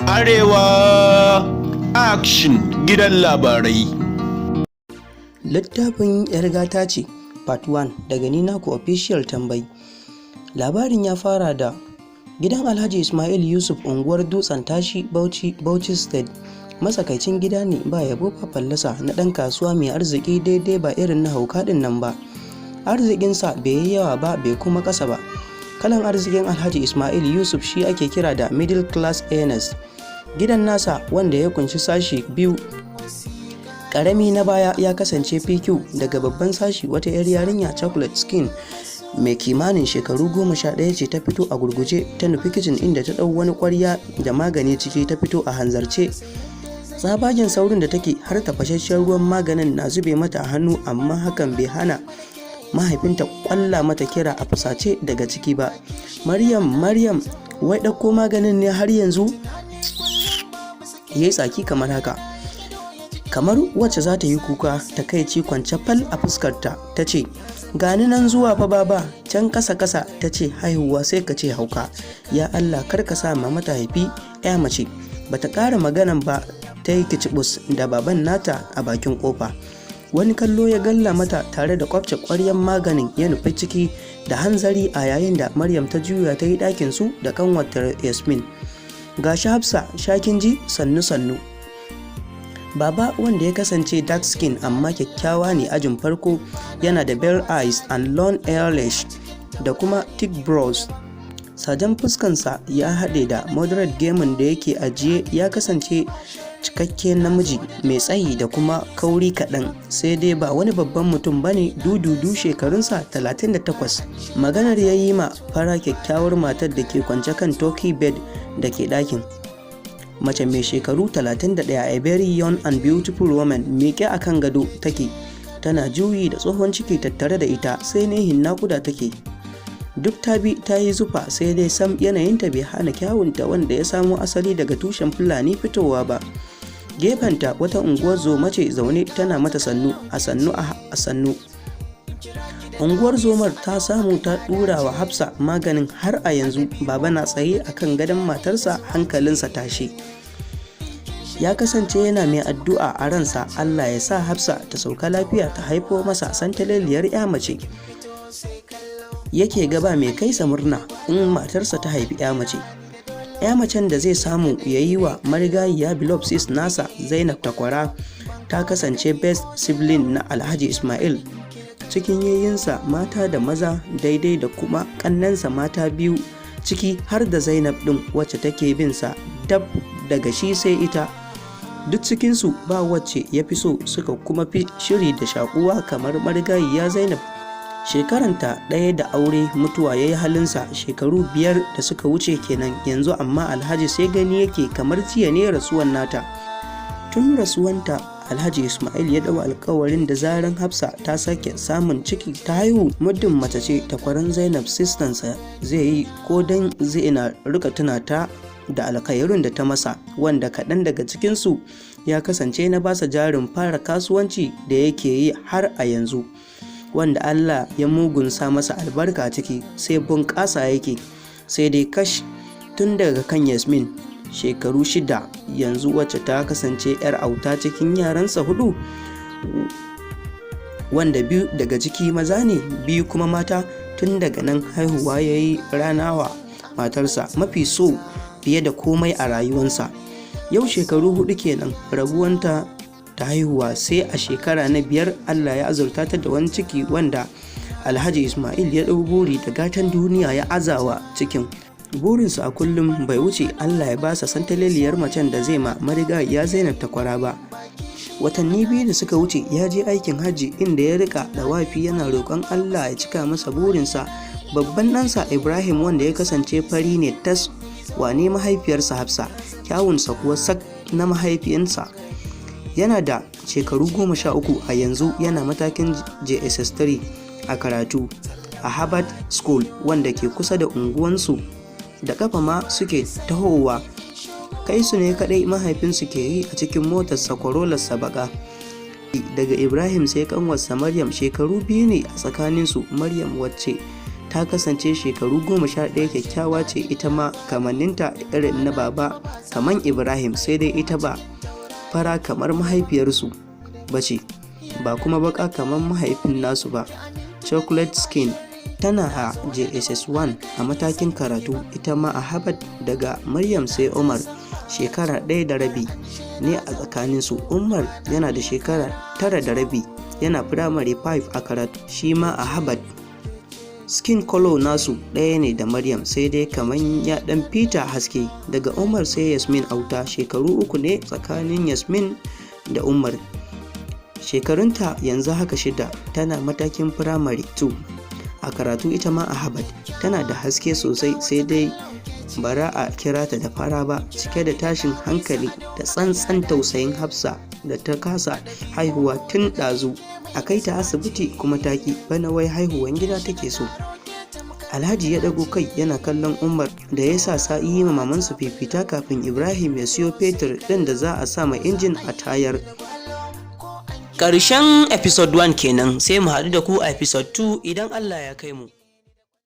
Arewa Action, gidan labarai. Littafin 'Yar Gata Ce Part 1, daga ni naku Official Tambayi. Labarin ya fara da gidan Alhaji Ismail Yusuf, unguwar Dutsen Tashi, Bauchi, Bauchi State. Matsakaicin gida ne, ba yabo ba fallasa, na ɗan kasuwa mai arziki daidai, ba irin na hauka ɗin nan ba. Arzikinsa bai yi yawa ba, bai kuma ƙasa ba. Kalan arzikin Alhaji Ismail Yusuf shi ake kira da middle class earners. Gidan nasa, wanda ya kunshi sashi biyu, karami na baya ya kasance PQ. Daga babban sashi, wata 'yar yarinya chocolate skin mai kimanin shekaru 11 ce ta fito a gurguje ta nufi kicin, inda ta ɗau wani ƙwarya da magani ciki ta fito a hanzarce. Tsabagen saurin da take, har tafasasshen ruwan maganin na zube mata a hannu, amma hakan bai hana mahaifinta kwalla mata kira a fusace daga ciki ba: "Maryam, Maryam, wai ɗauko maganin ne har yanzu?" Ya yi tsaki kamar haka, kamar wacce za ta yi kuka, takaici kwance fal a fuskarta. Ta ce, "Gani nan zuwa fa, baba." Can kasa kasa ta ce, "Haihuwa sai ka ce hauka. Ya Allah, kar ka sa mama ta haifi ya mace." Bata ƙara maganan ba, ta yi kicibus da baban nata a bakin kofa. Wani kallo ya galla mata tare da kwafce ƙwaryan maganin, ya nufi ciki da hanzari, a yayin da Maryam ta juya ta yi ɗakin su da kanwarta Yasmin. "Gashi Hafsa, shakin ji? Sannu sannu." Baba, wanda ya kasance dark skin amma kyakkyawa ne ajin farko, yana da bell eyes and long eyelash da kuma thick brows. Sajen fuskansa ya haɗe da moderate gemun da yake ajiye. Ya kasance cikakken namiji mai tsayi da kuma kauri kaɗan, sai dai ba wani babban mutum ba ne, dududu shekarunsa 38. Maganar ya yi ma fara kyakkyawar matar da ke kwance kan turkey bed da ke ɗakin. Mace mai shekaru 31, a very young and beautiful woman, miƙe a kan gado take tana juyi da tsohon ciki tattare da ita, sai nihin naƙuda take. Duk ta bi ta yi zufa, sai dai sam yanayinta bai hana kyawunta, wanda ya samo asali daga tushen Fulani, fitowa ba. Gefenta wata unguwar zoma ce zaune tana mata sannu a sannu a sannu. Unguwar zomar ta samu ta dura wa Hafsa maganin. Har a yanzu baba na tsaye akan gadon matarsa, hankalinsa tashe. Ya kasance yana mai addu'a a ransa, Allah ya sa Hafsa ta sauka lafiya, ta haifo masa santaleliyar ya mace. Yake gaba mai kaisa murna in matarsa ta haifi ya mace, ya macen da zai samu ya yi wa marigayiya beloved sis nasa Zainab takwara. Ta kasance best sibling na Alhaji Ismail cikin yayinsa mata da maza daidai, da kuma kannansa mata biyu, ciki har da Zainab din, wacce take bin sa dab daga shi sai ita. Duk cikinsu ba wacce ya fi so suka kuma fi shiri da shakuwa kamar marigayiya Zainab. Shekaranta ɗaya da aure mutuwa ya yi halinsa, shekaru 5 da suka wuce kenan yanzu, amma Alhaji sai gani yake kamar jiya ne rasuwan nata. Tun rasuwanta Alhaji Ismail ya ɗau alkawarin da zaran Hafsa ta sake samun ciki ta haihu, muddin mace ce, takwaran Zainab sistansa zai yi, ko don zai na rika tuna ta da alkhairun da ta masa, wanda kaɗan daga cikinsu ya kasance na basa jarin fara kasuwanci da yake yi har a yanzu, wanda Allah ya mugunsa masa albarka ciki, sai bunƙasa yake. Sai dai kash, tun daga kan Yasmin, shekaru 6 yanzu, wacce ta kasance 'yar auta cikin yaransa hudu, wanda biyu daga ciki maza ne, biyu kuma mata, tun daga nan haihuwa ya yi ranawa matarsa mafi so fiye da komai a rayuwansa. Yau shekaru 4 kenan rabuwanta ta haihuwa, sai a shekara na biyar Allah ya azurta ta da wani ciki, wanda Alhaji Ismail ya ɗau buri da gatan duniya ya azawa cikin. Burinsa a kullum bai wuce Allah ya basa santaleliyar macen da zai ma marigayiya Zainab takwara ba. Watanni 2 da suka wuce ya je aikin hajji, inda ya rika dawafi yana roƙon Allah ya cika masa burinsa. Babban ɗansa Ibrahim, wanda ya kasance fari ne tas, wane mahaifiyarsa Hafsa, kyawunsa kuwa sak na mahaifiyansa. Yana da shekaru 13 a yanzu, yana matakin JSS3 a karatu a Harvard School, wanda ke kusa da unguwansu, da kafa ma suke tahowa. Kai su ne kadai mahaifinsu ke yi a cikin motarsa Corollarsa baka. Daga Ibrahim sai kanwarsa Maryam, shekaru 2 ne a tsakaninsu. Maryam, wacce Ta kasance shekaru 11, kyakkyawa ce ita ma, kamanninta irin na baba kaman Ibrahim, sai dai ita ba fara kamar mahaifiyarsu ba ce, ba kuma baka kamar mahaifin nasu ba, chocolate skin. Tana a JSS 1 a matakin karatu ita ma a Harvard. Daga Maryam sai Umar, shekara 1.5 ne a tsakaninsu. Umar yana da shekara 9.5, yana primary 5 a karatu shi ma a Harvard. Skin color nasu ɗaya ne da Maryam, sai dai kaman ya ɗan fita haske. Daga Umar sai Yasmin Auta, shekaru 3 ne tsakanin Yasmin da Umar. Shekarunta yanzu haka 6, tana matakin primary 2 a karatu ita ma a Harvard. Tana da haske sosai, sai dai bara a kira ta da fara ba. Cike da tashin hankali da tsantsan tausayin Hafsa da ta kasa haihuwa tun ɗazu, a kai ta asibiti kuma taki, bana wai haihuwan gida take so. Alhaji ya ɗago kai yana kallon Umar da ya sa sa'i yi ma mamansu fifita kafin Ibrahim ya siyo fetur ɗin da za a sa ma injin a tayar. Ƙarshen episode 1 kenan, sai mu haɗu da ku a episode 2 idan Allah ya kai mu.